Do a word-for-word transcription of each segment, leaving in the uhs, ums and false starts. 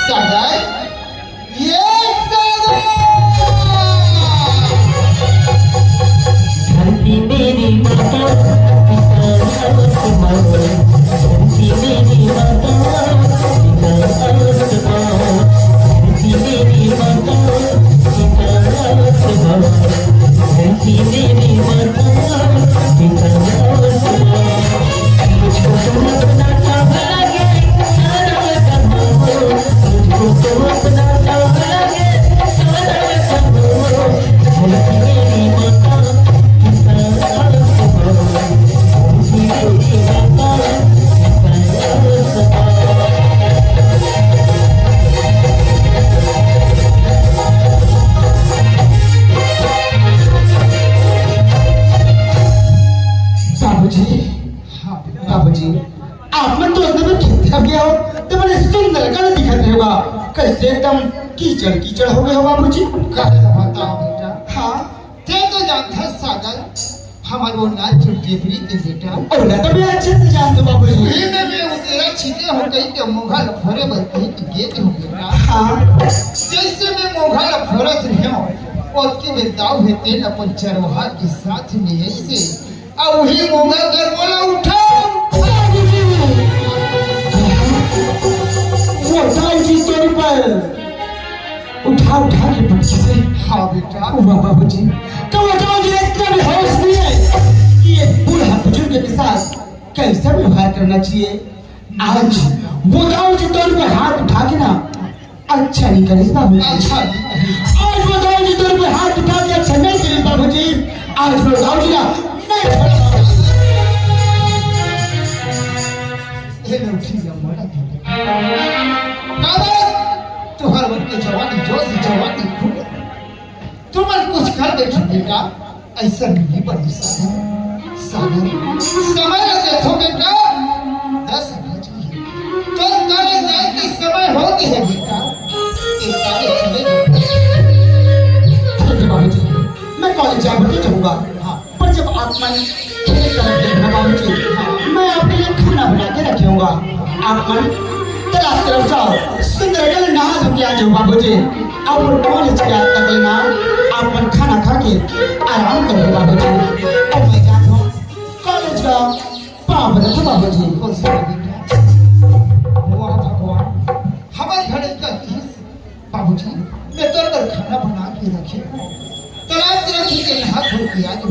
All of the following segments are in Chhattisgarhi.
सागर, ये सागर। धरती मेरी माता, पिता आसमां। धरती मेरी माता, पिता आसमां। धरती मेरी माता, पिता आसमां। धरती मेरी माता, पिता आसमां। मुझको तुम अपना सहारा, सहारा बनाओ। मुझको तुम अपना सहारा, सहारा बनाओ। धरती मेरी माता, पिता आसमां। धरती मेरी माता, पिता आसमां। बाबूजी, हाँ, बाबूजी, आप मन तो एकदम खेत में गए हो, तो बड़े सुंदर कल दिखत रहे होगा। कैसे एकदम कीचड़ कीचड़ हो गए हो बाबूजी? का बताओ बेटा? हाँ। ते तो जानत हस सागर, हमर वो नाच टेपरी के बेटा। अउ ना तो मैं अच्छे से जानत हूँ बाबूजी। वही में मैं उतेरा छिटे हो कही के मोघा ल फोरे बर कही के गेत हो बेटा। हाँ। जैसे मैं मोघा ल फोरत रहे हो, ओतके में दाऊ हे तेन अपन चरवाहा के साथ में ऐसे, अब वही मोघा कर बोला, "उठा।" बाबूजी। वो दाऊ जी तोर पर उठा उठा के पटकी से। हाँ बेटा। वाह बाबूजी, तो वो दाऊ जी इतना भी होश नहीं है कि ये बूढ़ा बुजुर्ग के साथ कैसा व्यवहार करना चाहिए। आज वो दाऊ जी तोर पे हाथ उठा के ना अच्छा नहीं करिस बाबूजी। अच्छा नहीं करिस। आज वो दाऊ जी तोर पे हाथ उठा के अच्छा नहीं करिस बाबूजी। आज वो दाऊ जी ना नहीं छोड़ा बाबूजी। ये लो ठीक है, मोड़ा ठीक है। बाबा, तुहर मन के जवानी जोश, जवानी खूब। तुमन कुछ कर दे बेटा, ऐसा नहीं बनी सागर। सागर, समय ल देखो बेटा, दस बज गए। तो काले जाए के समय हो गए है बेटा। ये काले चले गए। ठीक है बाबूजी, मैं कॉलेज जा के जाऊंगा। हाँ। पर जब आप मन मेरे तरफ देखना बाबूजी, मैं आपके लिए खाना बना के रखे हूँगा। आप मन तालाब तरफ जाओ, सुंदर जल नहा धो के आ जाओ बाबूजी। और कॉलेज के आने तक ना आप मन खाना खा के आराम करो बाबूजी। और मैं जाता हूँ कॉलेज का पाँव पड़त हूँ बाबूजी। वाह भगवान, हमर घर का बाबूजी, मैं तोर बर खाना बना के रखे हूँ। तालाब तरफ से नहा धो के आ जाओ।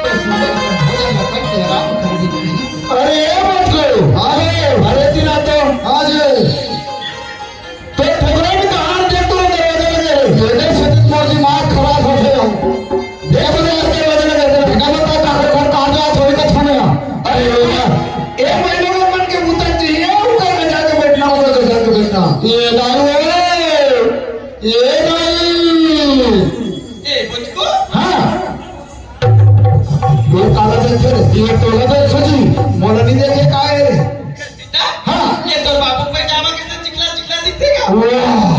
बस मैं भोजन करके आराम कर लेती हूँ। अरे ए मटकू, अरे, अरे दिना तो आज तो ठोकरा भी कहाँ दे तू दरवाजा लगे रे? बेटे सचिन मोर दिमाग खराब हो गया। देख ले आते दरवाजा लगे रे। बिना बता का घर कहाँ जा थोड़ी का थाने। अरे यार, ए महीने में मन के उतर चाहिए, उतर में जाके बैठना होगा तो जाके बैठना। ये दारू है। ए भाई। ए, बचको? हाँ। ये काला देखे रे, ये तोला देखे जी, मोला नहीं देखे का है रे? बेटा, हाँ। ये तोर बाबू पैजामा कैसे चिकला चिकला दिखथे का? वाह,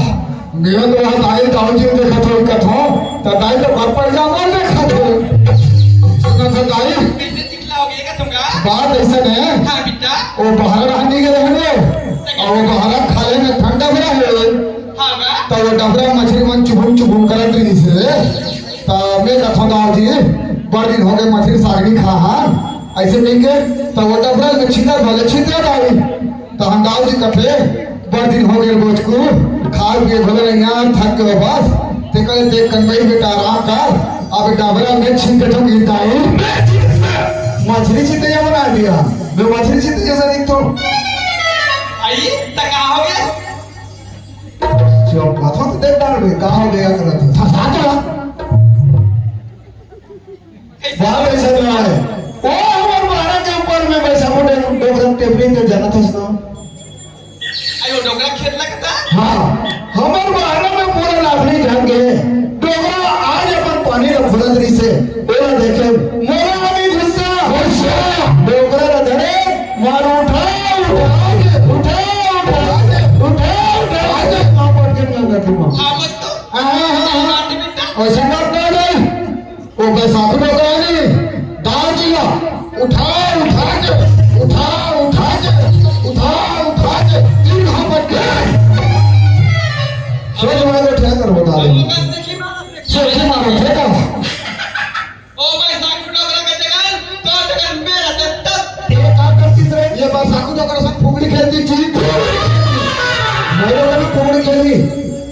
मैं तो वहाँ दाई दाऊ जी देखा था, उनका था, तो दाई तो घर पैजामा देखा था। सुना था दाई? कैसे चिकला हो गया का तुमका? बात ऐसा नहीं है। हाँ बेटा। वो बाहर रहने के रहने, और वो बाहर खाले में ठंडा भरा है। हाँ बा। तो वो डबरा मछली मन चुबुम चुबुम करत रही से। त मैं कथों दाऊ जी, बड़ दिन हो गए मछली साग नहीं खा, हाँ? ऐसे मिल के, त वो डबरा में छितर भले छितर आई। त हम दाऊ जी कथे, बड़ दिन हो गए बोचकू, खाए पिए भले नहीं यार, थक गए बस। ते कहे, देख कन्हई बेटा, आराम कर, अब डबरा में छितर तो गिरता है। मछली छितर ये बना दिया, मैं मछली छितर जैसा दिखता हूँ। आई, त का हो गया? जो कथों तो देख डाल बे, का हो गया करत है? फंसा तो रहा। बात ऐसा ना है। ओ हमर बाहर के ऊपर में बैसा मुंडे डोकरा टेबलिंग के जाना था सुना। आयो डोकरा खेत लगता? हाँ, हमर बाहर में पूरा लाखनी जान गए। डोकरा आज अपन पानी रख फुलत रही से। बोला देखे, मोला आगे गुस्सा। गुस्सा। डोकरा न धरे, मार उठा, उठा के, उठा, उठा के, उठा, उठा के, पापड़ के मैं रखूंगा। हाँ, बस तो। हाँ, हाँ, हाँ, हाँ। बात बेटा। ऐसा बात ना नहीं। वो बैसाखी में तो है नहीं, दाल दिया, उठा, उठा के, उठा, उठा के, उठा, उठा के, तीन हाथ पटके। सोखे मारत हे का? ओ बैसाखू डोकरा के जगह, तो जगह मेरा दत्तक। ये का करती रे? ये बैसाखू डोकरा संग फुगड़ी खेलती थी। मैं लोगों ने फुगड़ी खेली।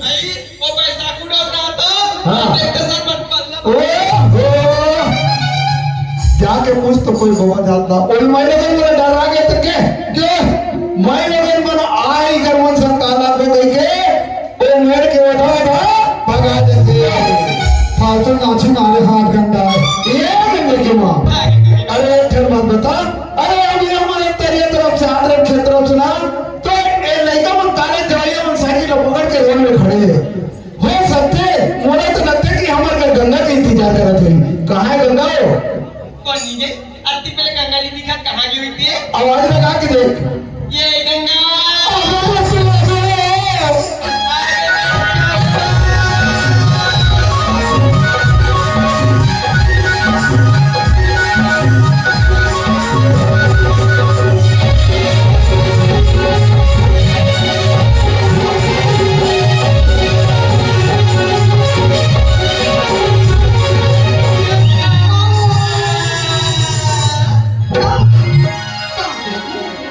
नहीं, ओ बैसाखू डोकरा तो हाँ। देखते सर मत बदला। ओ, ओ। जाके पूछ तो कोई बाबा जानता। ओए, मैं लोगन मन डरा गए तो के? के? मैं लोगन मन आई कर मन संग काला को गई के? ओ मेड़ के उठा उठा भगा देते। फालतू नाची मारे हाथ गंदा है। ये गंदे की माँ। अरे, एक ठन बात बता। अरे, अभी हमारे तरिया तरफ से, आंध्र क्षेत्र तरफ से ना, तो ये लइका मन काले जवाइया मन साइकिल पकड़ के रोड में खड़े हैं। हो सकथे, मोला तो लगथे कि हमर के गंगा के इंतजार करत होही। कहाँ है गंगा हो? कोन नी गे? अत्ती पहले गंगा नी दिखत, कहाँ गे होही ते? आवाज लगा के देख। ये गंगा।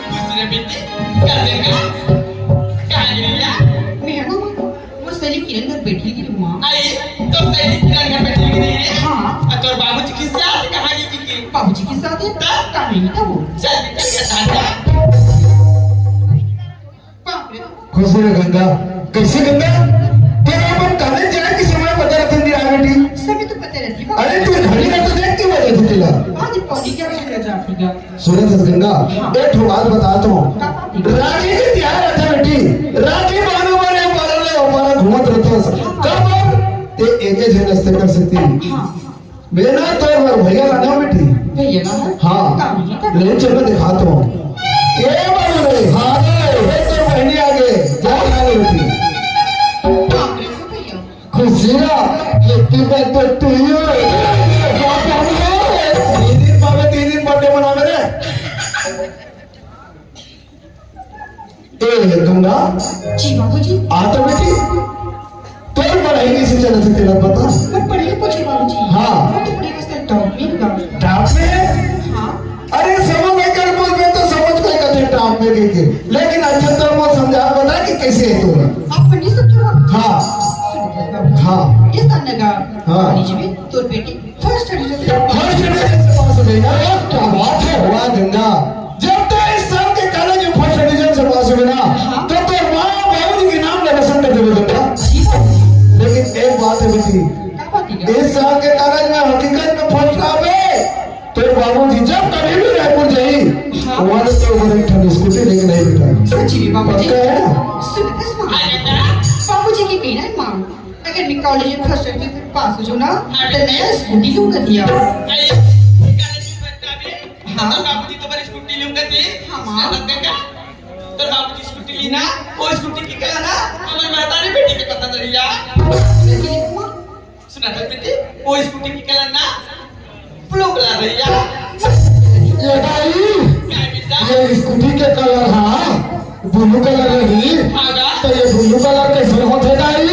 खुशी रे बेटी, का देखा? कहाँ गिरी या? मैं ना, वो सहेली किरण घर बैठी गिरी माँ। आई, तो सहेली किरण घर बैठी गिरी रे? हाँ। आ तोर बाबूजी के साथ कहाँ गिरी गिरी? बाबूजी के साथ है? तब? कहाँ नहीं था वो? चल बेटा, ये साथ जा। बाप रे। खुशी रे गंगा। कैसे गंगा? तेरा अपन कॉलेज जाए के समय पता रहता नहीं रहा बेटी। समय तो पता रहती है। अरे तू घड़ी में तो देखती वजह से तेला। आज पौड़ी क्या बन गया जाती का? सुनत हस गंगा, हाँ। एक ठो बात बतात हूँ। का बात है? राखी के तिहार रहथे बेटी, राखी बांधे बर ये पारा ले ओ पारा घूमत रहथस। कब? ते एके झन अस्ते कर सकती। हाँ। मैं ना तो और भैया ला ना बेटी। भैया ला? हाँ। का भैया का? ले चल मैं दिखाता हूँ। ए बाबू रे, हाँ रे, ये तो बहनी आ गए। जा ना बेटी। बाप रे, तो भैया। खुशी रा, हैप्पी बर्थडे टू यू। तीन दिन बाद, तीन दिन बर्थडे मनावे रे। ए गंगा। जी बाबूजी। आ तो बेटी, तोर पढ़ाई कैसे चलत हे तेला बता। मैं पढ़ाई पूछे बाबूजी। हाँ। मैं तो पढ़ाई में टॉप में हूँ। टॉप में है? हाँ। अरे समझ नहीं कर बोल, मैं तो समझ कोई कथे टॉप में के, के। लेकिन अच्छा तो मैं समझा बता कि कैसे है तोरा। आप पंडित सब जो हाँ। सुनो बाबूजी। हाँ। इस तरह का हाँ। कॉलेज में तोर बेटी फर्स्ट डिवीजन से फर्स्ट डिवीजन से पास हो गई ना? क्या बात है, वाह गंगा। जब तो इस साल के कॉलेज में फर्स्ट डिवीजन से पास हो गई ना, हाँ। तो तोर माँ बाबूजी के नाम ले रोशन कर देबे गंगा। जी बाबूजी। लेकिन एक बात है बेटी, क्या बात है? इस साल के कॉलेज में हकीकत में फर्स्ट आवे, तोर बाबूजी जब कभी भी रायपुर जाई, हाँ। वहाँ से ऊपर एक ठन स्कूटी लेके नहीं बेटा। सच में बाबूजी। पक्का है ना? सुन, सुन। बाबूजी की कहना है माँ। अगर मैं कॉलेज में फर्स्ट डिवीजन पास हो जाऊँ ना, तो नया स्कूटी लूँ कहिया। अरे, कॉलेज में फर्स्ट आवे, हाँ। तो बाबूजी तुम्हारी स्कूटी लूँ कहिए। हाँ, माँ। समझ गए क्या? तो बाबूजी स्कूटी ली ना, वो स्कूटी की कलर ना, हमारे महतारी बेटी के पसंद रही यार। लेकिन माँ। सुना था बेटी, वो स्कूटी की कलर ना, ब्लू कलर रही यार। ये भाई, क्या बेटा? ये स्कूटी के कलर हाँ, ब्लू कलर रही। हाँ, तो ये ब्लू कलर कैसे होथे दाई?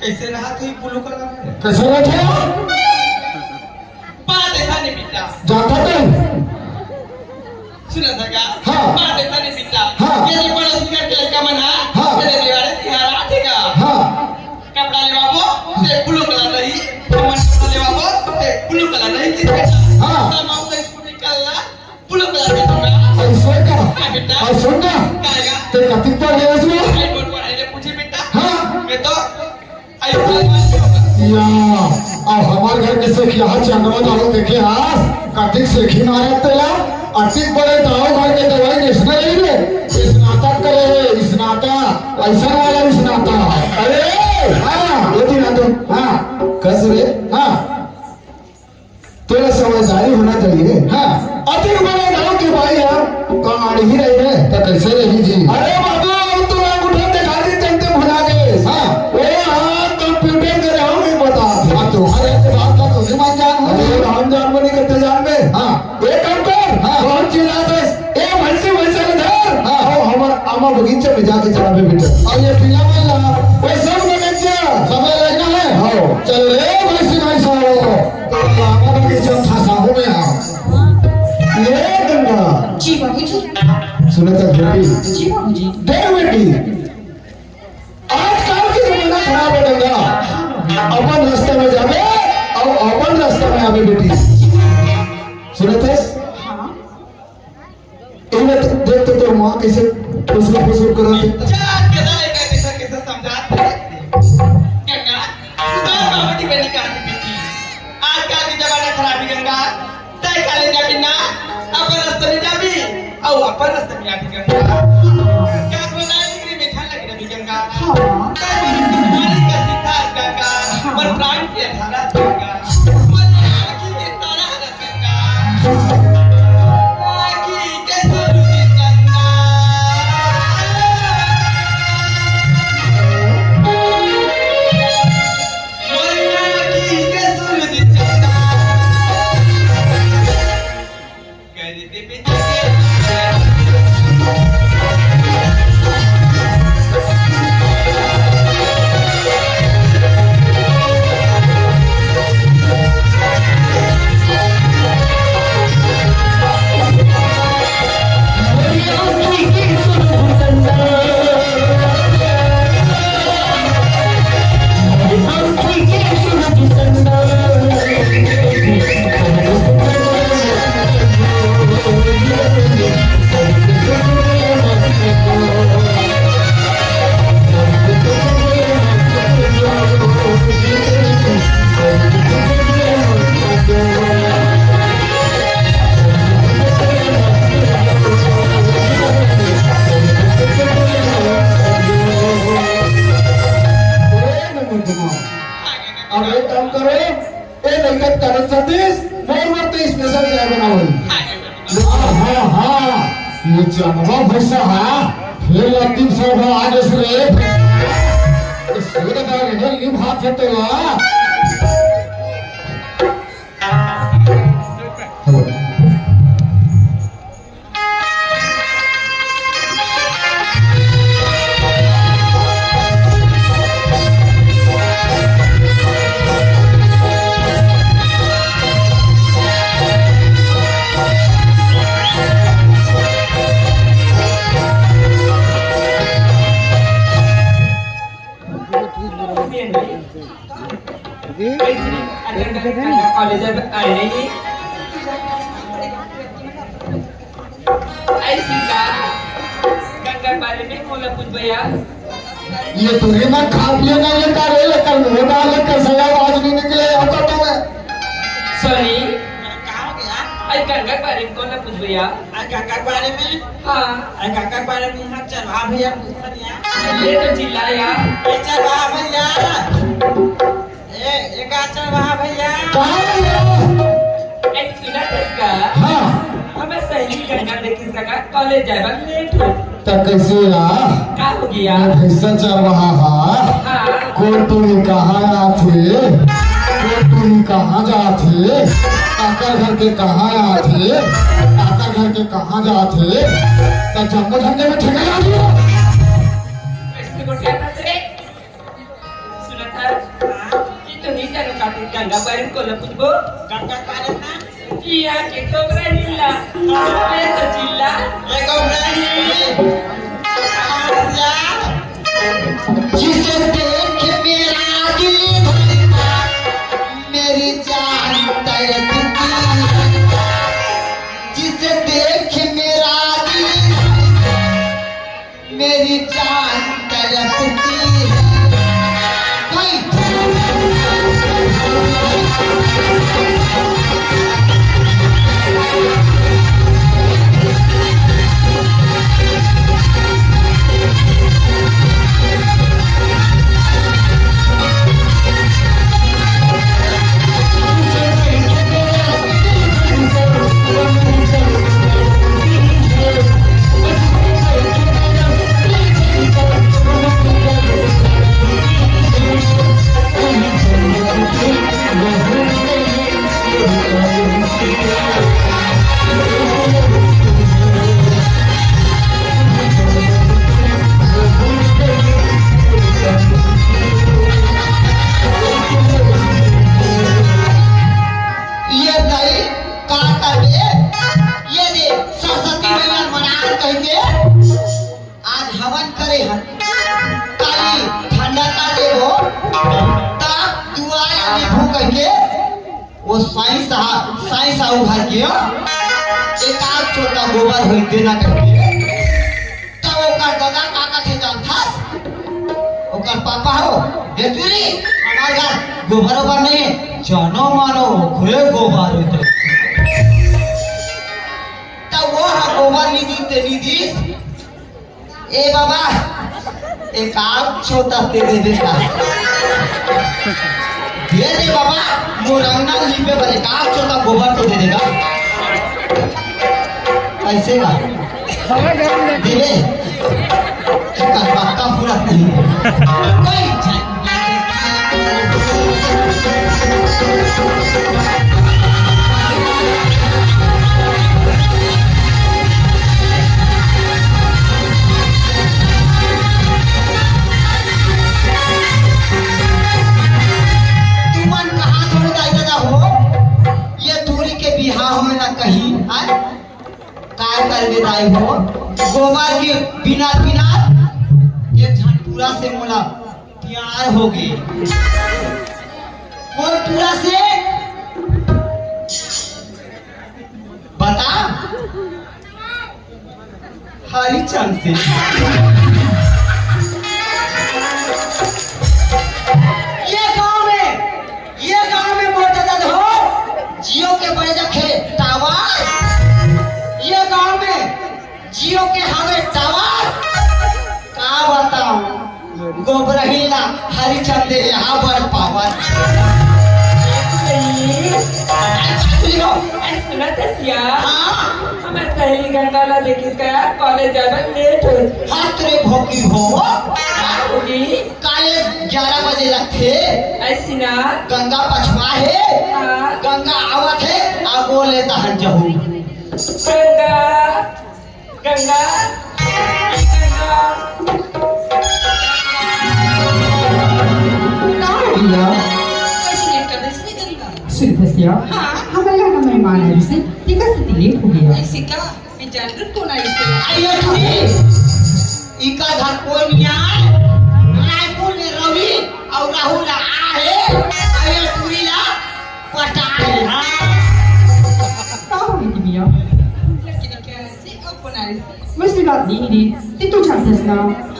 कैसे रहा थे ब्लू कलर? कैसे रहा थे? बात ऐसा नहीं बेटा। जाता तो? सुना था का? हाँ। बात ऐसा नहीं बेटा। हाँ। ये जो पड़ोसी घर के लड़का मन हा, हाँ। ये जो दीवारे तिहार आथे का? हाँ। कपड़ा लेवाबो, ते ब्लू कलर रही। हमन कपड़ा लेवाबो, ते ब्लू कलर रही। किस बेटा? हाँ। तब हम तो स्कूटी कलर ब्लू कलर के दूंगा। ऐसे का? हाँ बेटा। और सुन ना। का आएगा? ते कतिक पढ़े हस? आई बोल पढ़ाई ले पूछे बेटा। हाँ। मैं तो या, अब हमार घर के सेखिया चंदवा दारू देखे हस, कतिक सेखी मारे तेला, अतिक बड़े दाऊ घर के दवाई नेशनल ही रे, स्नातक करे हे, स्नातक, ऐसा वाला स्नातक। अरे, हाँ, ये दिन आ तो, हाँ, कस रे, हाँ। तोला समझदारी होना चाहिए। हाँ। अतिक बड़े गाँव के भाई ह, कहानी ही रही रे। तो कैसे रही जी? अरे बाबू, अब तो अंगूठा दिखा दी, तब तो भुला गए। हाँ। ओ हाँ, कंप्यूटर करे हम ही बता। हाँ, तो हर एक बात का तो नहीं मान जान हो। अरे राम जान बनी करते जान में। हाँ। एक काम कर, हाँ। बहुत चिल्ला दे, ए भैंसी भैंसा के धर। हाँ। और हमार आमा बगीचा में जाके चरावे बेटा। और ये पीला वाला, वो सब लगे चल रे भैंसी भैंसा हो, तो लावा बगीचा फंसा हो गया। ये गंगा। जी बाबूजी। सुनत हस बेटी? जी बाबूजी। देख बेटी, आजकल के जमाना खराब हे गंगा। अपन रास्ता में जाबे अउ अपन रास्ता में आबे बेटी। सुनत हस? हाँ। इन्हें देख तो तोर माँ कैसे फुसुर फुसुर करत हे। जा, गधा है, कैसे, कैसे समझात हे? गंगा, सुधार बाबूजी बनी कहानी बेटी। आजकल के जमाना खराब हे गंगा। तैं काले जाबी ना, अपन रास्ता में जाबी, अउ अपन रास्ता में आबी गंगा। का बोला, इतनी मीठा लग रही गंगा। हाँ। तैं बोले तुम्हारी का सिद्धार्थ गंगा, हाँ। पर प्राण की अठारह गंगा। पर आँखी के तारा अब एक काम करो, ए लइका के कारण सतीश, मोर बर तो स्पेशल चाय बनाओ। हाँ, हाँ, हाँ, ये चंदवा भैंसा हा, फेर लतीफ साहब आ गए रे। ये सूरदार है, ये बात है तो ला। हेलो। कॉलेज अब आए नहीं। ऐसी का गंगा के बारे में बोला कुछ भैया। ये तो रे ना खा पिए ना ये का रे, ये कर मुंह डाल कर सया आवाज नहीं निकले, अब तो तुम्हें। सॉरी। का हो गया? आई गंगा के बारे में कौन ना पूछ भैया? आ गंगा के बारे में? हाँ। आ गंगा के बारे में यहाँ चरवाहा भैया पूछत या। ये तो चिल्ला यार। ये चरवाहा भैया। ए, ए का चरवाहा भैया। कहाँ भैया? ए, सुना तो इसका। हाँ। हमें सहेली गंगा देखी सका, कॉलेज जाए लेट हो। त कैसे या? का हो गया? मैं भैंसा चरवाहा हा। हाँ। कोटुरी कहाँ आथे? कोटुरी कहाँ जाथे? काकर घर के कहाँ आथे? काकर घर के कहाँ जाथे? त जम्मो झंडे में ठेका ला दियो। कैसे को ठेका से? सुनत हस? हाँ। कि तो नहीं जानो का तू गंगा बारे में कोला पूछबो? गंगा बारे में? किया के कोबरा नीला, मैं तो चिल्ला। ये कोबरा नीला। जिसे देख मेरा दिल धड़का, मेरी जान तड़पती है। जिसे देख मेरा दिल धड़का, मेरी जान तड़पती है। भाई। साईं साहब, साईं साहू घर के हो, एक आध चोता गोबर होई देना करके। त ओकर ददा का कथे जानथस? ओकर पापा हो, "ए टूरी, हमार घर गोबर ओबर नहीं है, जानो मानो ओकरे गोबर होई।" त वो ह गोबर नी दीस ते नी दीस, ए बाबा, एक आध चोता ते दे देगा। दे दे बाबा, मोर अंगना लीपे बर एक आध चोता गोबर तो दे देगा। कैसे का? दिले, एकर पक्का पूरा नहीं। कोई तुमन कहाँ थोड़े दाई ददा हो, ये टूरी के बिहाव में ना कहीं, आय? काय करबे दाई हो, गोबर के बिना बिना एक झन टूरा से मोला प्यार होगे। कोन टूरा से? बता। हरिचंद से। ये गांव में, ये गांव में मोटा दद हो, Jio के बड़े जखे टावर। ये गांव में Jio के हवे टावर। का बताऊं? गोबरही ला हरिचंद यहाँ बड़ पावन। अरे सुनो, अरे सुना तो सिया। हाँ। हमर सहेली गंगा ला देखिस का यार, कॉलेज जाए बर लेट हो। हाँ, तेरे भोगी हो। का होगी? कॉलेज ग्यारह बजे लगथे। ऐसी ना। गंगा पछवा हे। हाँ। गंगा आवत हे, आ बोले तहन जहू। गंगा। गंगा, गंगा। का हो गया? कैसे लेट कर दे इसने गंगा? सिद्धसिया, हाँ। हमारे यहाँ मेहमान आए से, ठीक है, से लेट हो गया। ऐसे का? मैं जान रही कौन आई से। आइए टूरी, इका घर कोई नहीं आए। रायपुर में रवि और राहुल आ है। आइए टूरी ला पटा है। हाँ। का हो गई मिया? लड़की ने क्या है? वैसी बात नहीं रे, ते तो जानथस ना,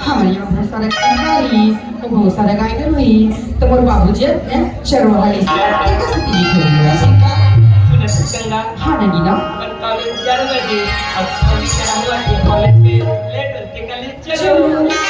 हमर यहाँ बहुत सारा गंगा रही, तो बहुत सारा गाय गरु रही, तो मोर बाबूजी ने चरवाहा ले से, ते कैसे तिली खोली है? सुनत गंगा, हाँ नगीना। अपन कॉलेज ग्यारह बजे, अब कॉलेज चला हुआ है, कॉलेज में लेट होते कॉलेज चलो। भैया।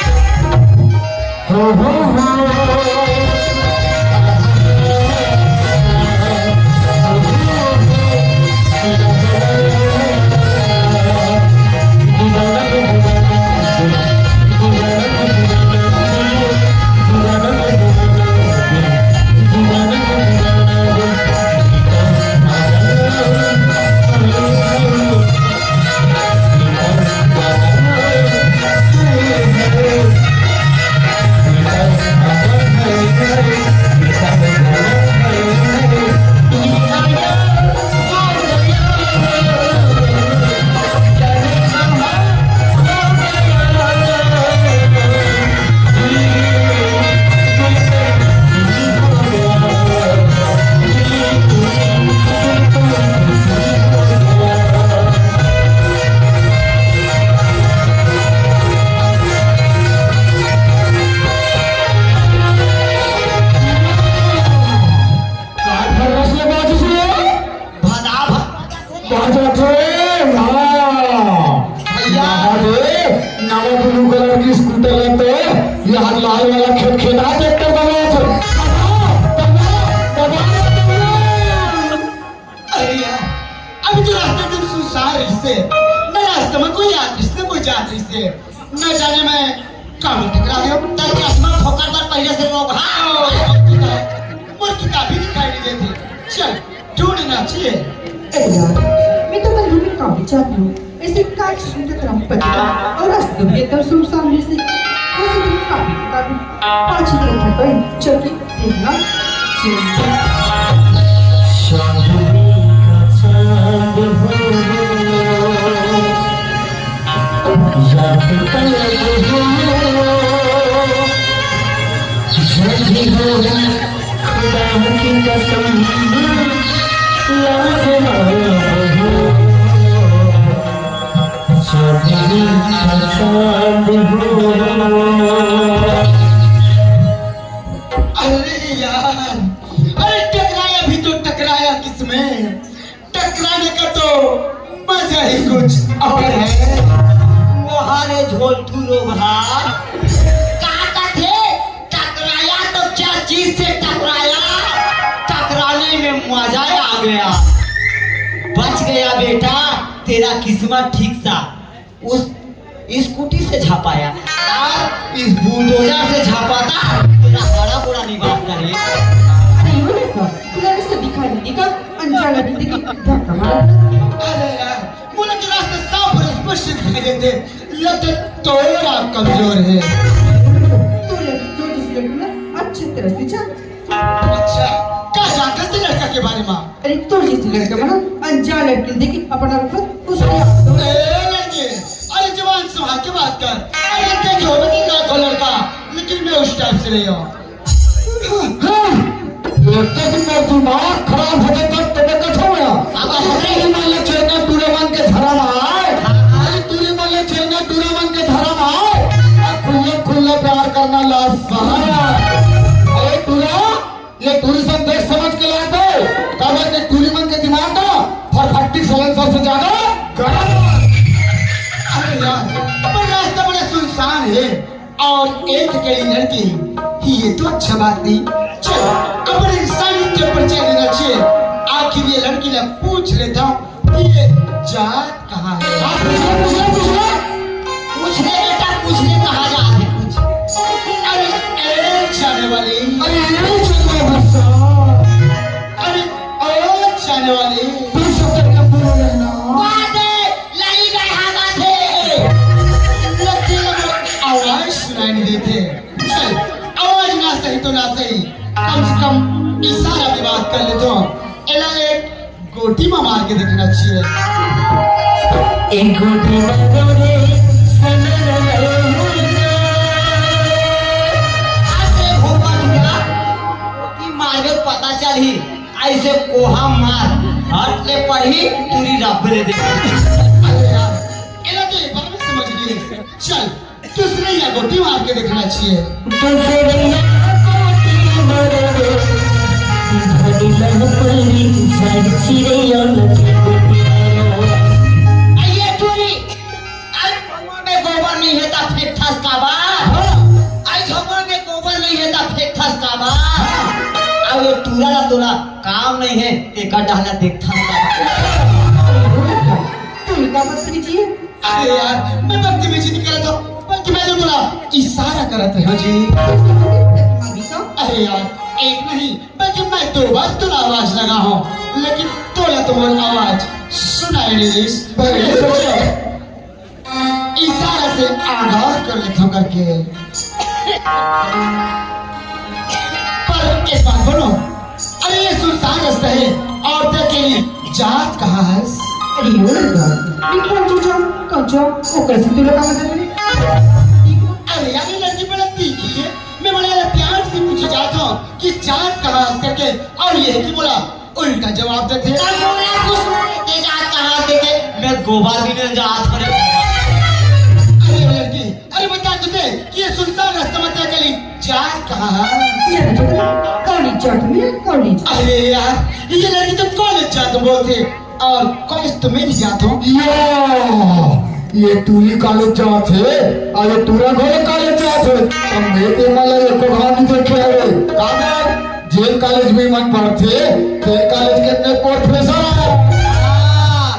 नवा ब्लू कलर की स्कूटर लेते, यहाँ लाल वाला खेत खेत आ ट्रैक्टर दबा दबा दबा दबा। अरे यार, अभी तो रास्ता एकदम सुनसान रहिसे, न रास्ता में कोई आत रहिसे, न कोई जात रहिसे, न जाने मैं काम टकरा गया। तेरे चश्मा फोकट पर पहले से लोग, हाँ, मोर किताबी दिखाई नहीं देती। चल, ढूंढना चाहिए। ए यार, मैं तो कल भी काम चाहती हूँ। ऐसे काज सुनते क्रम पति और रास्ते भी एकदम सुनसान रहिसे। वैसे भी काफी किताबी पाछी तरफ है कोई, चल के देखना चाहिए। चांदनी का चांद हो, या फिर तलब हो, जब भी हो, खुदा की कसम, अरे यार, अरे टकराया भी तो टकराया किसमें? टकराने का तो मजा ही कुछ और है। वाह रे झोलटू लोग, हाँ। का कथे? टकराया तो क्या चीज से टकराया? टकराने में मजा आ गया। बच गया बेटा, तेरा किस्मत ठीक सा। उस स्कूटी से झापाया, आज इस बुलडोजर से झापाता, तेरा बड़ा बड़ा निवास करे। अरे, वो देखो, तुला रस्ता दिखाई नहीं देगा, अनजान आदमी देखे, धक्का मारा। अरे यार, मुला के रास्ते साफ और स्पष्ट दिखाई देते, लगता तोरा कमजोर है। तो लड़की, तो जिस लड़की ना अच्छी तरह से जान। अच्छा, का जानते थे लड़का के बारे में? अरे, तो जिस लड़का बना, अनजान लड़की देखे, अपना रुपये उसके हाथ में। ए, लड़के, अरे जवान संभाल के बात कर। अरे, देखे हो बनी लाखों लड़का, लेकिन मैं उस टाइप से नहीं हूँ। हाँ, लगता कि मेरा दिमाग खराब हो जाता तो मैं कथो गया। अब अरे, अरे, मान ले चेतना टूरे मन के धर्म आए। अरे, टूरे मान ले चेतना टूरे मन के धर्म आए। खुल्ले खुल्ले प्यार करना लाज सहाय। अरे, टूरा, ये टूरी सब देख समझ के लात हे, काबर के टूरी मन के दिमाग ना फटफटी सलेंसर से ज्यादा गरम। अरे यार, पर रास्ता बड़ा सुनसान है और एक अकेली लड़की ही, ये तो अच्छा बात नहीं। चल, अपन इंसानियत के परिचय देना चाहिए। आखिर ये लड़की ला पूछ लेता हूँ, ये जात कहाँ है? हाँ, पूछ ले, पूछ ले, पूछ ले। पूछ ले बेटा, पूछ ले, कहाँ जात हे, पूछ। अरे, ए जाने वाली। अरे, ए जाने वाली। अरे, ओ जाने वाली। तू सब करके पूरा रहना। बात है, लड़ी गए हाँ बात है। लगते आवाज सुनाई नहीं देते। चल, आवाज ना सही तो ना सही, कम से कम इशारा में बात कर ले तो। एला एक गोटी में मार के देखना चाहिए। एक गोटी मारो रे, सनन रे मुर्गा। अरे भोपा टूरा, गोटी मारबे पता चलही, ऐसे कोहा मार, हट ले पड़ही, पूरी रब ले दे। अरे यार, एला तो एक बार में समझ लिए। चल, दूसरे या गोटी मार के देखना चाहिए। दूसरे या गोटी मारो रे, धनी लहपरी, झाड़ी चिड़ैया लगे गोटी मारो। आइए टूरी, आज भगवान में गोबर नहीं है ता फेंक थस काबर? हाँ। आज भगवान में गोबर नहीं है ता फेंक थस काबर? हाँ। अब ये टूरा ला तोला काम नहीं है, एक डाला देख थस काबर? तू का बदतमीजी है? अरे यार, मैं बदतमीजी नहीं करत हूँ, बल्कि मैं तो थोड़ा इशारा करत रहा जी। अरे यार, एक नहीं, बल्कि मैं दो बार तोला आवाज लगा हूँ, लेकिन तोला तो मोर आवाज सुनाई नहीं दिस। भाई, ये सोचो। इशारा से आगाह कर लेता हूँ करके। पर एक बात बोलो, अरे ये सुनसान रास्ता है, औरतें के लिए जात कहाँ है? अरे यो लड़का, ये कौन जो जात, कौन जो, वो कैसे तू लगा मदद में? अरे यार, ये लड़की बड़ा तीखी है, मैं बड़ा यार प्यार से पूछे जाता हूँ कि जात कहाँ है करके, और ये है कि बोला उल्टा जवाब देते। तब बोला कुछ नहीं, ये जात कहाँ से के? मैं गोबर भी नहीं जात पर। अरे लड़की, अरे बता तुझे कि ये सुनसान रास्ता में तय कली जात कहाँ है? ये तो कॉलेज जात में, कॉलेज। अरे यार, ये लड़की तो कॉलेज जात बोलते और कॉलेज तो मैं भी जात हूँ। या, ये टूरी कॉलेज जात है, अरे टूरा घोड़े कॉलेज जात है। तब मैं ते मला एको घाव नहीं देखे हवे। काबर? जेन कॉलेज में मन पढ़थे, ते कॉलेज के अपने प्रोफेसर है। हाँ,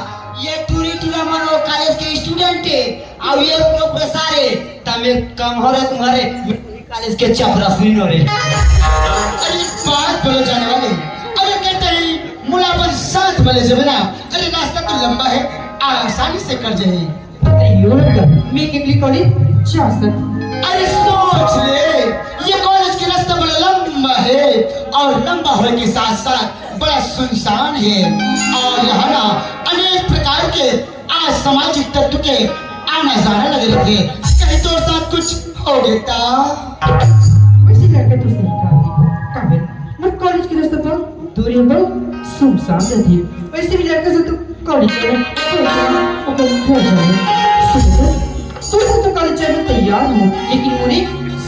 ये टूरी टूरा मन वो कॉलेज के स्टूडेंट है, और ये प्रोफेसर है। तमे कम हो रे तुम्हारे, मैं कॉलेज के चपरासी नो रे। अरे बात बोलो जाने वाले, अरे कहते ही मुला अपन साथ वाले जब ना, अरे रास्ता तो लंबा है, आसानी से कर जाए। अरे यो लड़का, मैं कितनी कॉलेज जा सक। अरे सोच ले, ये कॉलेज के रास्ता बड़ा लंबा है और लंबा होने के साथ साथ बड़ा सुनसान है और यहाँ ना अनेक प्रकार के असामाजिक तत्व के आना जाना लगे रहते। कहीं तो साथ कुछ हो गया। वैसे लड़का तो सही कहा, काबिल। मैं कॉलेज के रास्ते पर दूरी पर सुनसान रहिथे। वैसे भी लड़का से तो कॉलेज जाना, तो ओकर घर जाना। सुन, तू तो कॉलेज जाना तैयार हो, लेकिन मोरे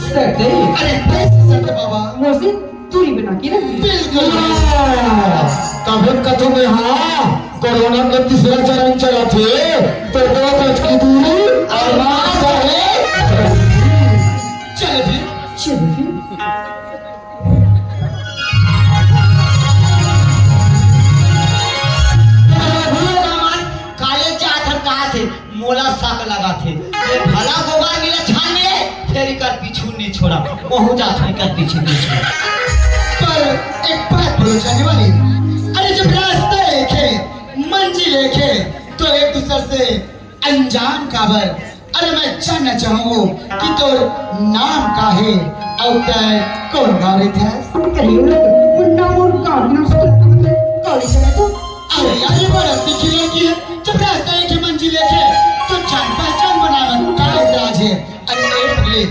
शर्त हे। अरे, कैसे शर्त बाबा? मोर से दूरी बना के रख। बिल्कुल। तभे कथों में, हाँ, कोरोना के तीसरा चरण चलत हे, तो दो गज की दूरी और मास्क है। चलो फिर। चलो फिर। कॉलेज जात हन, कहा थे, मोला शक लगा थे। ये भला गोबर मिला छान ले, फिर इकर पीछू नहीं छोड़ा। वहू जात हन, इकर पीछू नहीं छोड़ा। पर एक बात बोलो जाने वाली, अरे जब रास्ता एक है, मंजिल एक है, तो एक दूसरे से अनजान काबर? अरे मैं जानना चाहूंगा कि तोर नाम का है और तै कौन गाँव रहिथस? कहियो ना, वो नाम और गाँव के नाम से कॉलेज जाना तो। अरे यार, ये बड़ा तीखी लड़की है। जब रास्ता एक है, मंजिल एक है, तो जान पहचान बनाना का राज है। अरे ए पगली,